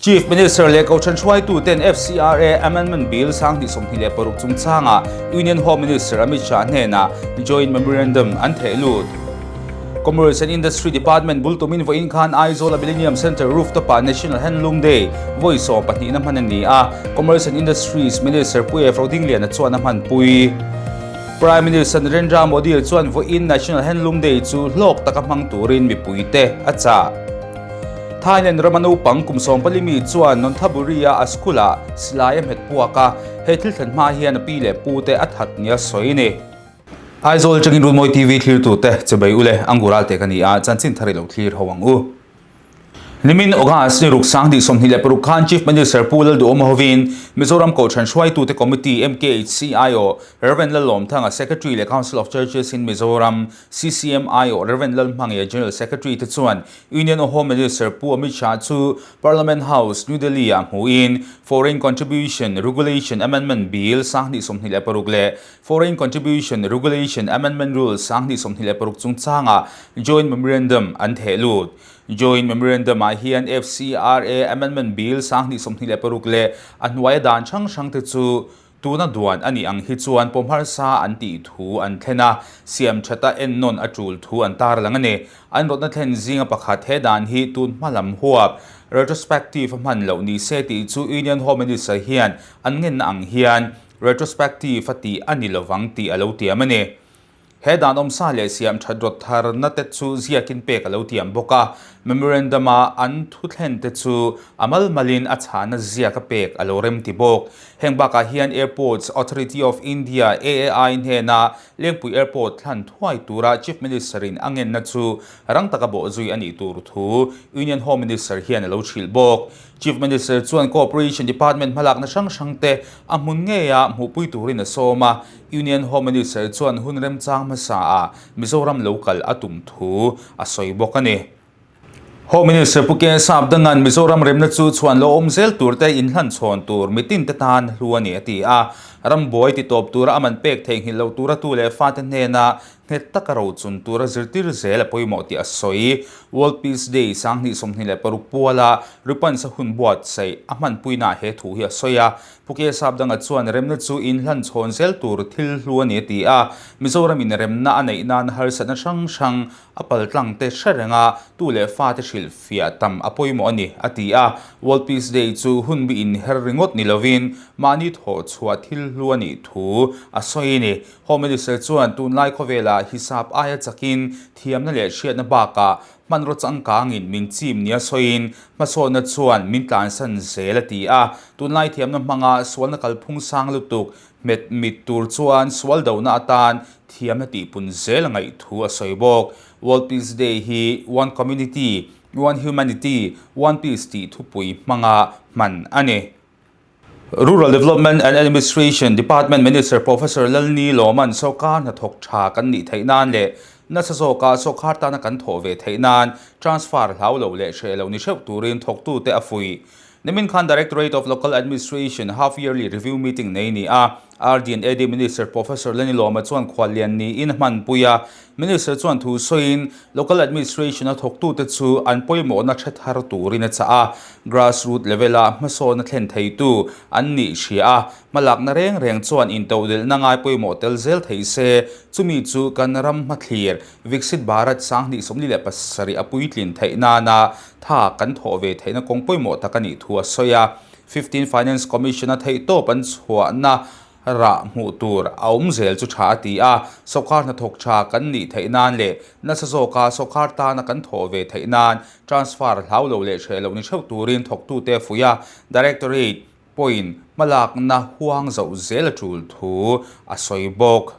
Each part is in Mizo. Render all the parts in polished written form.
Chief Minister leh Kohhran hruaituten FCRA Amendment Bill 2026 chungchangah Union Home Minister Amit Shah hnenah Joint Memorandum an theh lut. Commerce and Industry Department bul tumin vawiin khan Aizawl-a Millennium Centre rooftop-ah National Handloom Day vawi 12 na hman a ni a, Commerce and Industries Minister Pu F. Rodingliana chuan a hmanpui. Prime Minister Narendra Modi chuan vawiin National Handloom Day chu hlawk taka hmang turin mipuite a chah. Thailand rama naupang kum 14 mi chuan Nonthaburi-a a school-ah silai a hmet puak a, he thil thlen hma hian a pi leh pute a that nia sawi a ni. Aizawl atangin Runmawi TV thlirtute chebei ule Angur Alte ka ni a, chanchin thar i lo thlir ho ang u. Nimin August ni ruk 2026 khan Chief Minister Pu Lalduhawma hovin Mizoram Kohhran Hruaitute Committee, MKHCIO, Rev Lalawmthanga, Secretary leh Council of Churches in Mizoram, CCMIO, Rev Lalhmangia, General Secretary te chuan Union Home Minister Pu Amit Shah chu Parliament House, New Delhi-ah hmuhin Foreign Contribution Regulation Amendment Bill 2026 leh Foreign Contribution Regulation Amendment Rules 2026 chungchangah Joint Memorandum an theh lut. Joint Memorandum-ah hian FCRA Amendment Bill 2026 leh a hnuaia dan hrang hrangte chu tuna duan a nih ang hi chuan pawm harsa an tih thu an thlen a, siam thata ennawn a tul thu an tarlang a ni. An rawtna thlen zinga pakhat he dan hi tun hma lam huap, retrospective, a hman loh ni se tih chu Union Home Minister hian an ngenna ang hian retrospective a tih a ni lovang tih a lo tiam a ni. He dan awmsa leh siam that rawt tharna te chu ziakin pek a lo tiam bawk a, memorandum a an thuthlen te chu a mal malin a chhahna ziak a pek a lo remti bawk. Heng bakah hian Airports Authority of India, AAI, hnena Lengpui Airport thlan thuai tura Chief Minister in a ngenna chu rang taka bawhzui a nih tur thu Union Home Minister hian a lo hrilh bawk. Chief Minister chuan Cooperation Department hmalakna hrang hrang te a hmun ngeia hmuhpui turin a sawm a, Union Home Minister chuan hun remchang hmasa ah Mizoram lo kal a tum thu a sawi bawk a ni. Home Minister Pu Ken Sapdanga'n Mizoram remna chu chhuan lo awm zel tur te inhlan chhawn tur mitin te tan hlu a ni a ti a, rambuai titawp tura a man pek theihnghilh loh tura tu leh fate hnena Nghet taka rochun tura zirtir zel a pawimawh tih a sawi. World Peace Day 2026 puala Ripansa hun buatsaih a hmanpuinaah he thu hi a sawi a. Phuke Sapdanga chuan remna chu inhlan chhawn zel tur thil hlu a ni a ti a. Mizoramin remna a neih nan harsatna hrang hrang a paltlang te hre reng a, tu leh fate hrilhfiah tam a pawimawh a ni a ti a. World Peace Day chu hun bi inher ringawt ni lovin mahni thawhchhuah thil hlu a nih thu a sawi a ni. Home Minister chuan tunlai khawvelah hisap aia chakin thiamna leh hriatna bakah hmanraw changkangin min chim nia sawiin hmasawnna chuan min tlansan zel a ti a. Tunlai thiamna hmanga sualna kalphung sang lutuk hmet mit tur chuan sual dohna atan thiamna tihpun zel a ngaih thu a sawi bawk. World Peace Day hi One Community, One Humanity, One Peace tih thupui hmanga hman a ni. Rural Development and Administration Department Minister Professor Lalni Lawman sawrkar hnathawk tha kan nih theih nan leh nasa zawka sawrkar tana kan thawh ve theih nan transfer hlau lo leh hreh lo ni hreuh turin thawktute a fuih. Nimin khan Directorate of Local Administration Half Yearly Review Meeting nei ni a, RD and AD Minister Professor Lani Lawma chuan khuallian niin a hmanpui a. Minister chuan thu sawiin Local Administration a thawktute chu an pawimawhna hre thar turin a chah a, grassroot level-a hmasawnna thlen theitu an nih hria a, hmalakna reng reng chuan intodelhna ngai pawimawh tel zel thei se, chumi chu kan ram hmathlir Viksit Bharat 2047 a puitlin theih nana tha kan thawh ve theihna kawng pawimawh tak a nih thu a sawi a. Fifteen Finance Commission-a theihtawp an chhuahna rah hmuh tur a awm zel chu tha a ti a, sawrkar hnathawk tha kan nih theih nan leh nasa zawka sawrkar tana kan thawh ve theih nan transfer hlau lo leh hreh lo ni theuh turin thawktute a fuih a, Directorate pawhin hmalakna huang zoh zel a tul thu a sawi bawk.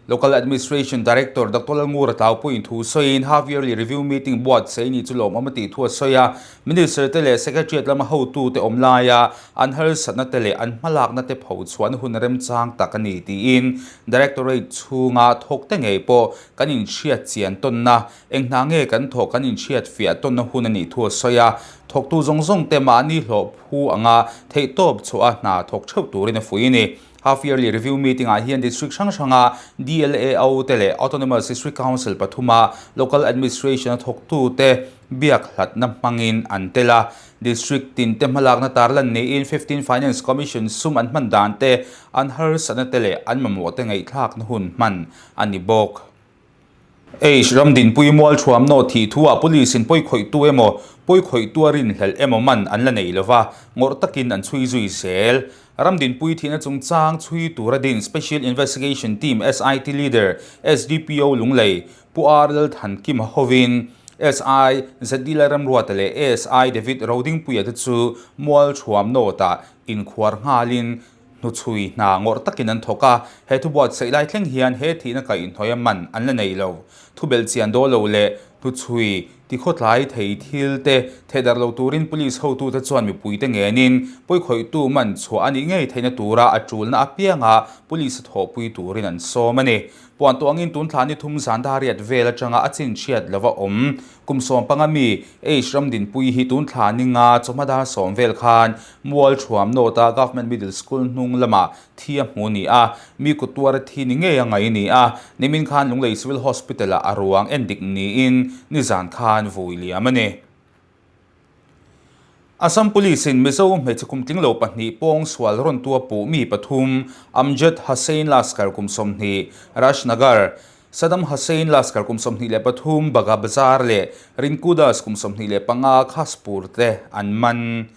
Local Administration Director Doctor Lalngura Tlaupuiin thu sawiin Half Yearly Review Meeting buatsaih ni chu lawmawm a tih thu a sawi a. Minister te leh Secretariat lama hotute awm laia an harsatna te leh an hmalakna te pho chhuahna hun remchang tak a ni tiin Directorate chhunga thawkte ngei pawh kan inhriat chian tawnna, eng hna nge kan thawh kan inhriat fiah tawnna hun a nih thu a sawi a. Thawktu zawng zawng te mahni hlawh phu anga theihtawp chhuah a hna thawk theuh turin a fuih a ni. Half Yearly Review Meeting ah hian District hrang hranga DLAO te leh Autonomous District Council pathuma Local Administration a thawktute biak hlatna hmangin an tel a. District tin te hmalakna tarlan niin Fifteen Finance Commission sum an hman dan te, an harsatna te leh an mamawh te ngaihthlakna hun hman a ni bawk. H Ramdinpui Mualthuamnaw thih thuah Police in pawikhawihtu emaw, pawikhawihtu a rinhlelh emaw man an la nei lova, ngawrh takin an chhui zui zel. Ramdinpui thihna chungchang chhui tura din Special Investigation Team, SIT, leader SDPO Lunglei, Pu R Lalthankima hovin SI ZD Lalramruata leh ASI David Rodingpuia te chu Mualthuamnawtah inkhuar nghalin Hnuchhui hna ngawrh takin an thawk a, he thubuatsaih lai thleng hian he thihna kaihhnawih a man an la nei lo. Thubelh chian daw lo leh hnuchhui tikhawtlai thei thil te thehdarh lo turin police hotute chuan mipuite ngenin pawikhawihtu man chhuah a nih ngei theihna tura a tulna apianga police a thawhpui turin an sawm a ni. Puan tawh angin tun thla ni thum zan dariat vel atanga a chinchhiat lova awm Kum 15 mi H Ramdinpui hi tun thla ninga chawhma dar sawm vel khan Mual Thuam North-a Government Middle School hnung lamah thi a hmu ni a, mi kut tuara thi ni ngei a ngai ni a, nimin khan Lunglei Civil Hospital-ah a ruang en dik niin nizan khan vui liam a ni. Assam Police-in Mizo hmeichhe kum tling lo pahnih pawng sual rawn tua puh mi pathum Amjad Hussain Laskar kum 20, Rajnagar, Saddam Hussain Laskar kum 23, Bagha Bazar leh Rinku Das kum 25, Khaspur te an man.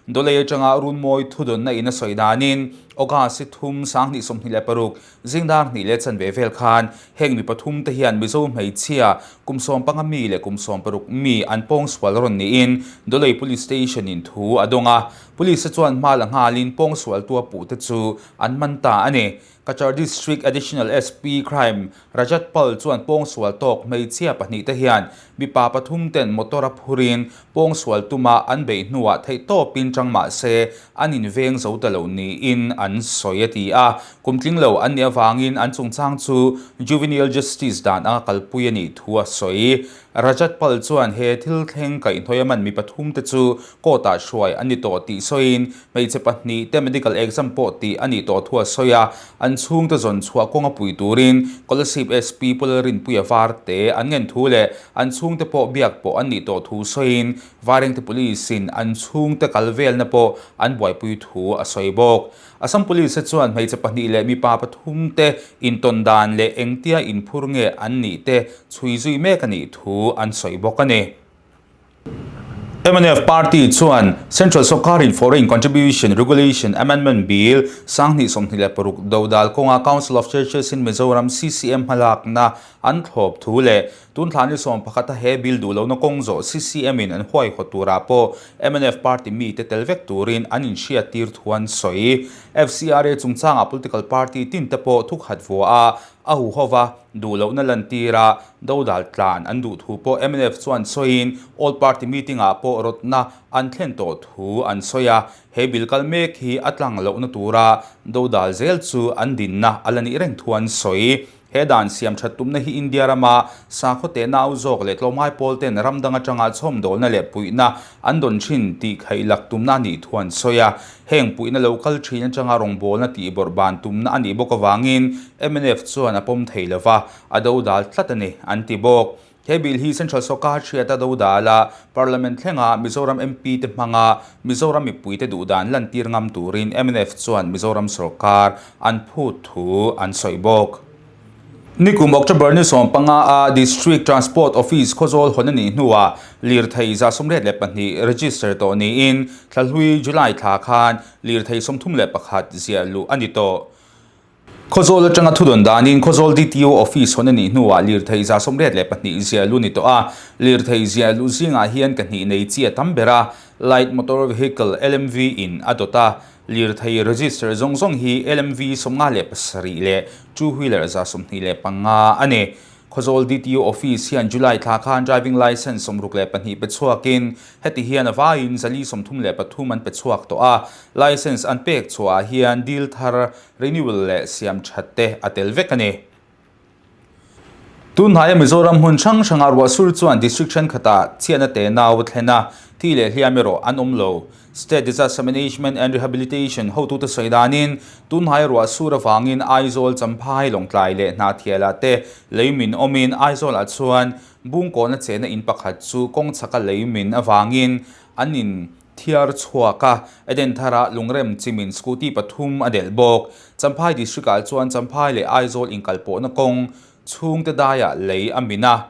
Dawlei atanga Runmawi thudawnna in a sawi danin August hi thum 2026 zingdar hnih leh chanve vel khan heng mi pathum te hian Mizo hmeichhia kum 15 mi leh kum 16 mi an pawngsual rawn niin Dawlei Police Station in thu a dawng a. Police te chuan hma la nghalin pawngsual tua puh te chu an man ta a ni. Cachar District Additional SP Crime Rajat Pal chuan pawngsual tawk hmeichhia pahnih te hian mipa pathum ten motor a phurin pawngsual tuma an beih hnuah theihtawpin chang mah se an inveng zo ta lo niin an sawi a ti a. Kum tling lo an nih avangin an chungchang chu Juvenile Justice dan anga kalpui a nih thu a sawi. Rajat Pal chuan he thil thleng kaihhnawih a man mi pathum te chu court-ah hruai an ni tawh tih sawiin hmeichhe pahnih te medical exam pawh tih a nih tawh thu a sawi a, an chhungte zawn chhuah kawnga pui turin Kolasib SP Pu Lalrinpuia Varte an ngen thu leh an chhungte pawh biak pawh an nih tawh thu sawiin Vairengte Police-in an chhungte kal velna pawh an buaipui thu a sawi bawk. Assam Police-te chuan hmeichhe pahnih leh mipa pathum te intawn dan leh engtia inphur nge an nih te chhui zui mek a nih thu an sawi bawk a ni. Mnf Party chuan Central Sawrkarin Foreign Contribution Regulation Amendment Bill 2026 dodal kawnga Council of Churches in Mizoram, CCM, hmalakna an thlawp thu leh tun thla ni 11 a he bill duh lohna kawng zawh CCM in an huaihawt turah pawh mnf Party mite tel vek turin an inhriattir thu an sawi. FCRA chungchangah political party tinte pawh thukhat vua a, a huhova duh lohna lantir a, dodal tlan an duh thu pawh mnf chuan sawiin All Party Meeting ah pawh rawtna an thlen tawh thu an sawi a, he bill kal mek hi a tlang lohna tura dodal zel chu an dinna a la nih reng thu an sawi. He dan siam that tumna hi India rama sakhaw teh nau zawk leh tlawmngai pawl ten ram dang atanga chhawmdawlna leh puihna an dawn thin tih khaih lak tumna a nih thu an sawi a. Heng puihna lo kal thin atanga rawngbawlna tih bawrh ban tumna a nih bawk avangin mnf chuan a pawm thei lova, a dodal tlat a ni, an ti bawk. He bill hi Central Sawrkar hriata dodala Parliament thlenga Mizoram MP te hmanga Mizoram mipuite duhdan lantir ngam turin mnf chuan Mizoram sawrkar an phut thu an sawi bawk. Nikum October ni 15 a District Transport Office Khawzawl hawn a nih hnuah lirthei 182 register tawh niin thlahlui July thla khan lirthei 31 ziah luh a ni tawh. Khawzawl atanga thudawn danin Khawzawl DTO Office hawn a nih hnuah lirthei 182 ziah luh a ni tawh a, lirthei ziah luh zingah hian ka hnih nei chi a tam ber a, Light Motor Vehicle, LMV, in a dawt a, lirthei register zawng zawng hi LMV 57 leh two wheeler 25 a ni. Khawzawl DTO Office hian July thla khan driving licence 62 pe chhuakin heti hian a vaiin 433 an pe chhuak tawh a, licence an pek chhuahah hian dil thar renewal leh siam that te a tel vek a ni. Tunhnaia Mizoram hmun hrang hranga ruahsur chuan district thenkhatah chhiatna te nau a thlen a, thi leh hliam erawh an awm lo. State Disaster Management and Rehabilitation hotute sawi danin tunhnaia ruahsur avangin Aizawl, Champhai, Lawngtlai leh Hnahthialah te lei min awmin Aizawlah chuan Bungkawna chehna in pakhat chu kawng chhaka lei min avangin an in. thiar chhuak a, Edenthar-ah lungrem chimin scooty pathum a delh bawk. Champhai District-ah chuan Champhai leh Aizawl inkalpawhna kawng chhungte daiah lei a min a.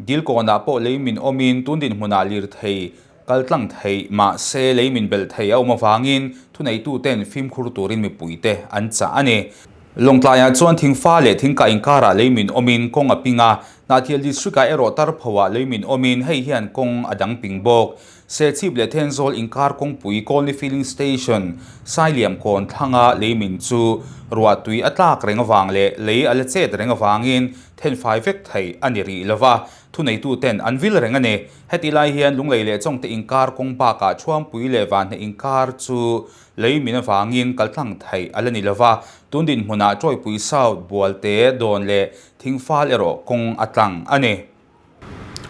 Dilkawnah pawh lei min awmin tun dinhmunah lirthei kal tlang theih mahse lei min belh thei a awm avangin thuneituten fimkhur turin mipuite an chah a ni. Lawngtlaiah chuan thingfa leh thingkah inkarah lei min awmin kawng a ping a, Hnahthial District-ah erawh Tarphoah lei min awmin hei hian kawng a dang ping bawk. Serchhip leh Thenzawl inkar kawngpui Colney Filling Station, Sailiam kawn thlanga lei min chu ruahtui a tlak reng avang leh lei a la chet reng avangin thenfai vek theih a ni rih lo va, thuneituten an vil reng a ni. Heti lai hian Lunglei leh Chawngte inkar kawng bakah Thuampui leh Vanhne inkar chu lei min avangin kaltlang theih a la ni lo va, tun dinhmunah Tawipui South, Bualte, Dawn leh Thingfal erawh kawng a tlang a ni.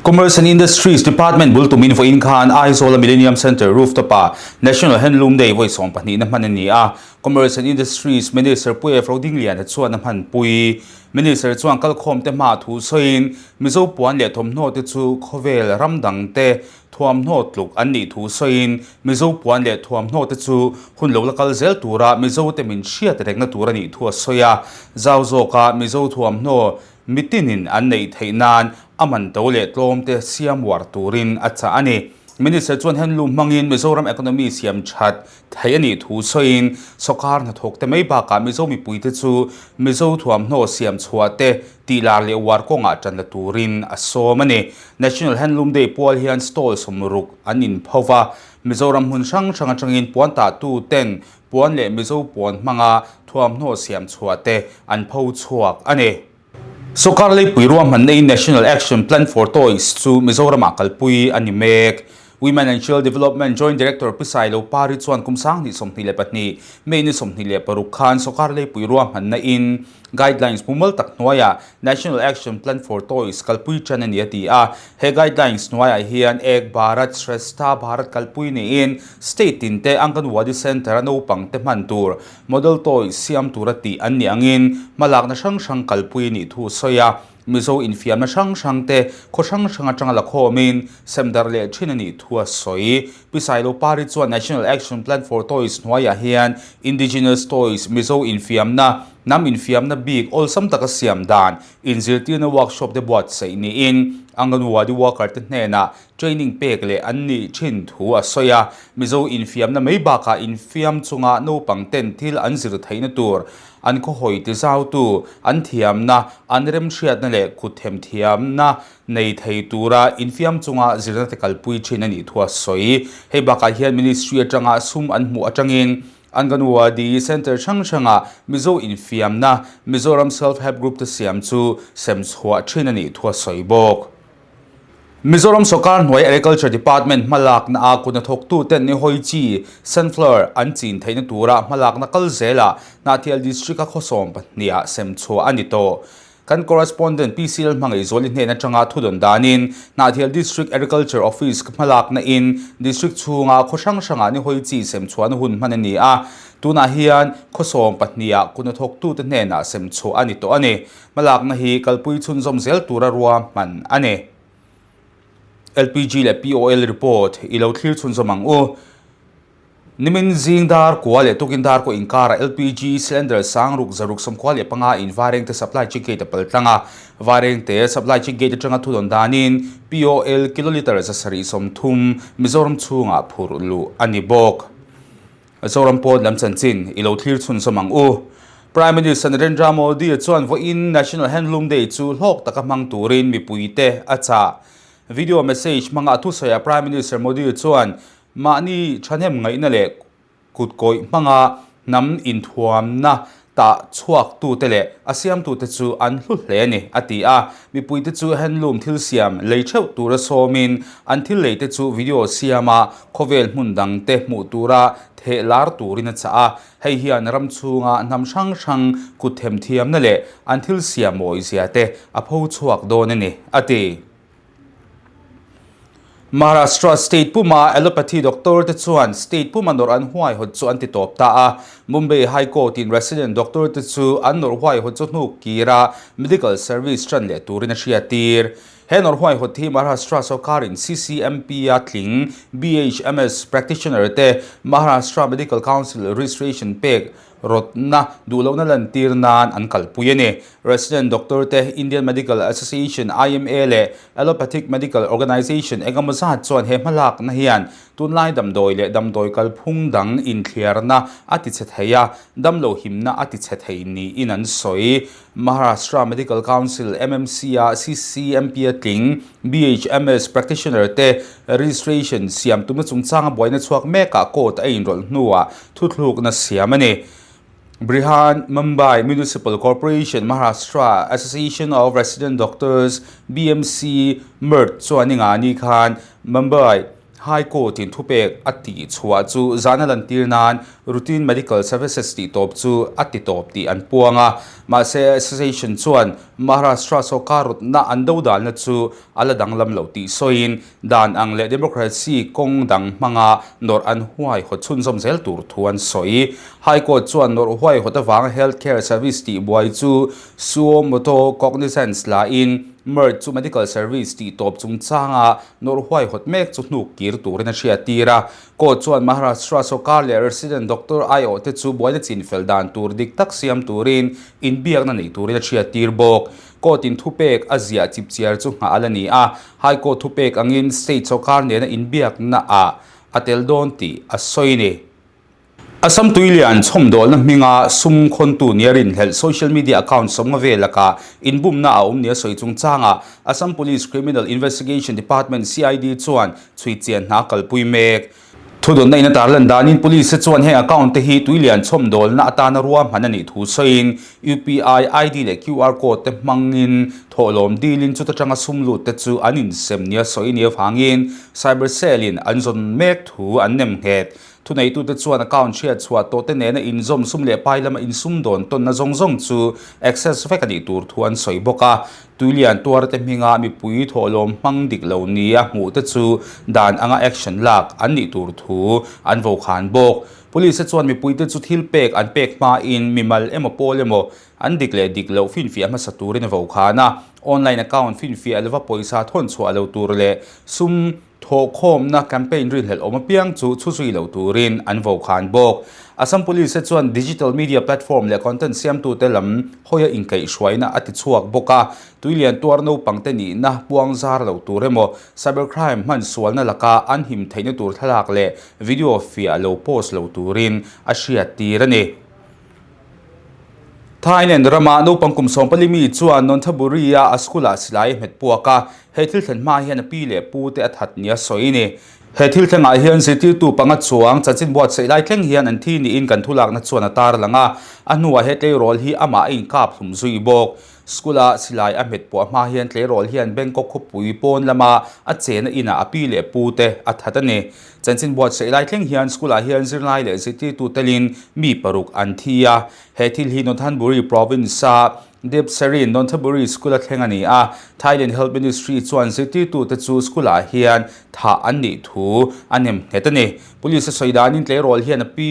Commerce and Industries Department bul tumin vawiin khan Aizawl-a Millennium Centre rooftop-ah National Handloom Day vawi sawmpahnihna hman a ni a. Commerce and Industries Minister Pu F. Rodingliana chuan a hmanpui. Minister chuan kalkhawmte hmaah thu sawiin Mizo puan leh thawmhnaw te chu khawvel ram dangte thuamhnaw tluk an nih thu sawiin Mizo puan leh thuamhnaw te chu hun lo la kal zel tura Mizote min hriat rengna tur a nih thu a sawi a. Zau zawka Mizo thuamhnaw Mitinin an neih theih nan a man to leh tlawm te siam uar turin a chah a ni. Minister chuan handloom hmangin Mizoram economy siam that theih a nih thu sawiin sawrkar hnathawk te mai bakah Mizo mipuite chu Mizo thuamhnaw siam chhuah te tihlar leh uar kawngah tan la turin a sawm a ni. National Handloom Day pual hian stall sawmruk an inpho va, Mizoram hmun hrang hrang atangin puan tahtu ten Puan leh Mizo puan hmanga thuamhnaw siam chhuah te an pho chhuak a ni. Sawrkar leipui ruahmanna-in National Action Plan for Toys chu Mizoramah kalpui a ni mek. Women and Child Development Joint Director Pi Sailo Pari chuan kum 2022, May ni 26 khan sawrkar leipui ruahmanna-in Guidelines mumal tak hnuaiah National Action Plan for Toys kalpui ṭan a ni a ti a. He guidelines hnuaiah hian Ek Bharat Shrestha Bharat kalpui niin state tinte Anganwadi Centre a naupangte hman tur model toys siam tura tih an nih angin hmalakna hrang hrang kalpui nih thu a sawi a. Mizo infiamna hrang hrangte khaw hrang hrang atanga la khawmin semdarh leh ṭhin a nih thu a sawi. Pi Sailo Pari chuan National Action Plan for Toys hnuaiah hian Indigenous Toys Mizo infiamna, hnam infiamna bik awlsam taka siam dan inzirtirna workshop te buatsaih niin Anganwadi worker te hnenah training pek leh an nih thin thu a sawi a. Mizo infiamna mai bakah infiam chunga naupang ten thil an zir theihna tur an khawhawi tizautu, an thiamna, an remhriatna leh kut themthiamna nei thei tura infiam chunga zirna te kalpui thin a nih thu a sawi. Hei bakah hian Ministry atanga sum an hmuh atangin Anganwadi Centre hrang hranga Mizo infiamna Mizoram Self Help Group te siam chu sem chhuah thin a nih thu a sawi bawk. Mizoram sawrkar hnuai Agriculture Department hmalakna a kut hnathawktu ten nihawi chi, sunflower, an chin theihna tura hmalakna kal zelah Hnahthial District a khawsawm pahniha sem chhuah a ni tawh. Kan Correspondent PCL Hmangaihzuali hnen atanga thu dawn danin Hnahthial District Agriculture Office hmalakna in District chhunga khaw hrang hrangah nihawi chi sem chhuahna hun hman a ni a, tunah hian khaw 12 ah kut hnathawktute hnenah sem chhuah a ni tawh a ni. Hmalakna hi kalpui chhunzawm zel tura ruahman a ni. LPG leh POL report i lo thlir chhunzawm ang u. Nimin zing dar kua leh tukin dar kua inkarah LPG cylinder sang ruk zaruk 45 in Vairengte supply check gate a pal tlang a. Vairengte supply check gate atanga thudawn danin POL kilolitre 730 Mizoram chhungah phurh luh a ni bawk. Zoram pawn lam chanchin i lo thlir chhunzawm ang u. Prime Minister Narendra Modi chuan vawiin National Handloom Day chu hlawk taka hmang turin mipuite a chah. Video message hmanga a thusawiah Prime Minister Modi chuan Mahni thahnem ngaihna leh kutkawih hmanga hnam inthuamna tah chhuaktute leh a siamtute chu an hlu hle a ni, a ti a. Mipuite chu handloom thil siam lei theuh tura sawmin an thil leite chu video siama khawvel hmun dangte hmuh tura theh lar turin a chah a. Hei hian ram chhunga hnam hrang hrang kut themthiamna leh an thil siam mawizia te a pho chhuak dawn a ni, a ti. Maharashtra state puma allopathy doctor te chuan state puma nawrh an huaihawt chu an ti tawp ta a. Mumbai High Court in resident doctor te chu an nawrh huaihawt chu hnuk kira medical service tan leh turin a hriattir. He nawrh huaihawt hi Maharashtra sawrkarin CCMP-a tling BHMS practitioner te Maharashtra Medical Council registration pek rawtna duhlohna lantir nan an kalpui a ni. Resident doctor te Indian Medical Association, IMA, leh Allopathic Medical Organisation engemaw zat chuan he hmalakna hian tunlai damdawi leh damdawi kalphung dang inthliarna a tichhe thei a, damlo himna a tichhe thei niin an sawi. Maharashtra Medical Council, MMC, a CCMP a tling BHMS practitioner te registration siam tumna chungchanga buaina chhuak mekah court a inrawlh hnuah thuthlukna siam a ni. Brihan Mumbai Municipal Corporation, Maharashtra Association of Resident Doctors, BMC, MIRD, chuan i ngani khan Mumbai High Court in thupek a tih chhuah chu zahna lantir nan routine medical services tih tawp chu a ti tawp tih an puang a. Mahse, association chuan Maharashtra sawrkar rawtna an dodalna chu a la danglam lo tih sawiin dan ang leh democracy kawng dang hmanga nawrh an huaihawt chhunzawm zel tur thu an sawi. High Court chuan nawrh huaihawt avanga health care service tih buai chu suo moto cognizance la in MIRD chu medical service tih tawp chungchanga Nawrh huaihawt mek chu hnuk kir turin a hriattir a. Court chuan Maharashtra sawrkar leh resident doctor aiawh te chu buaina chinfel dan tur dik tak siam turin inbiakna nei turin a hriattir bawk. Court in thupek a ziah chipchiar chu nghah a la ni a, High Court thupek angin state sawrkar nena inbiakna ah a tel dawn tih a sawi a ni. Assam Tuilian chhawmdawlna hminga sum khawntu nia rinhlelh social media account sawmnga vel lakah inbumna a awm nia sawi chungchangah Assam Police Criminal Investigation Department, CID, chuan chhui chian hna kalpui mek. Thudawnna in a tarlan danin Police chuan heng account te hi Tuilian chhawmdawlna atana ruahman a nih thu sawiin UPI ID leh QR code te hmangin thawhlawm dilin chuta tanga sum lut te chu an insem nia sawi nia vangin Cyber Cell in an zawn mek thu an nem nghet. Thuneitute chuan account hriat chhuah tawh te nena inzawm sum leh pai lama insum dawn tawnna zawng zawng chu access vek a nih tur thu an sawi bawk a. Tuilian tuarte hminga mipui thawhlawm hmang dik lo nia hmuh te chu dan anga action lak an nih tur thu an vokhan bawk. Police te chuan mipuite chu thil pek an pek hmain mimal emaw pawl emaw an dik leh dik loh finfiah hmasa turin a vokhan a. Online account finfiah lova pawisa thawn chhuah lo tur leh sum Thawhkhawmna campaign rinhlelh awm apiang chu chhuzui lo turin an vokhan bawk. Assam Police chuan digital media platform leh content siamtute lam hawia inkaihhruaina a tichhuak bawk a, tuilian tuar naupangte nihna puang zar lo tur emaw, cybercrime hman sualna laka an him theihna tur thlalak leh video fiah lo post lo turin a hriattir a ni. Thailand rama naupang kum 14 mi chuan Nonthaburi-a a school-ah silai a hmet puak a, he thil thlen hma hian a pi leh pu te a that nia sawi a ni. He thil thlengah hian zirtirtu panga chuang chanchin buatsaih lai thleng hian an thi niin kan thulakna chuan a tarlang a, a hnuah he tleirawl hi amah a inkap hlum zui bawk. School-a silai a hmet puah hma hian tleirawl hian Bangkok khawpui pawn lama a chena inah a pi leh pu te a that a ni. Chanchin buatsaih lai thleng hian school-ah hian zirlai leh zirtirtu telin mi paruk an thi a. He thil hi Nonthaburi province-a Depsareen Nonthaburi School-a thleng a ni a. Thailand Health Ministry chuan zirtirtute chu school-ah hian thah an nih thu a nem nghet a ni. Police a sawi danin tleirawl hian a pi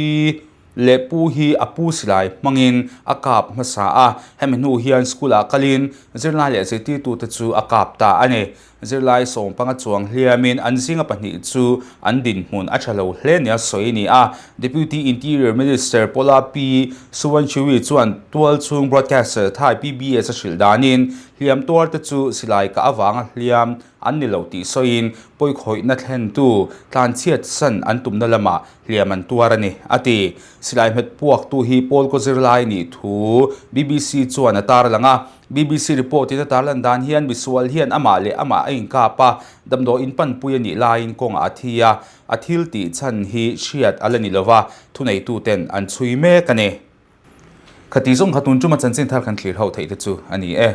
leh pu hi a pu silai hmangin a kap hmasa a. Hemi hnu hian school-ah kalin zirlai leh zirtirtute chu a kap ta a ni. Zirlai sawmpanga chuang hliamin an zinga pahnih chu an dinhmun a tha lo hle nia sawi a ni a. Deputy Interior Minister Paula P. Suwanchiwi chuan tualchhung broadcaster Thai PBS a hrilh danin hliam tuarte chu silai kah avanga hliam an ni lo tih sawiin pawikhawihna thlentu tlanchhiat san an tumna lamah hliam an tuar a ni, a ti. Silai hmet puaktu hi Paul kaw zirlai nih thu BBC chuan a tarlang a. BBC report in a tarlan dan hian misual hian amah leh amah a inkap a, damdawi in panpui a nih laiin kawngah a thi a, a thil tih chhan hi hriat a la ni lova, thuneituten an chhui mek a ni. Khati zawng kha tun tuma chanchin thar kan thlir ho theih te chu a ni e.